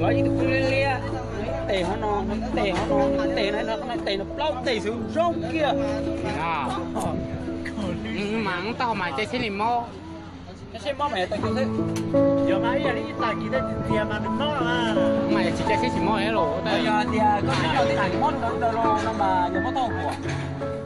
Los ib tug kub liab liab, tes hov no, tes hov no, tes no, tes no plaub tes xwb zoo kiag. Mas taub hau mas cai seb li mob. Cai seb mob mas yog tag kis xwb. Yog mas ib yam li ib tag kis tej txias mas nws mob. Mas yog tsis cai seb tsis mob los. Yog tias koj mob rau tej tag kis mob rau rau no mas yog mob taub hau.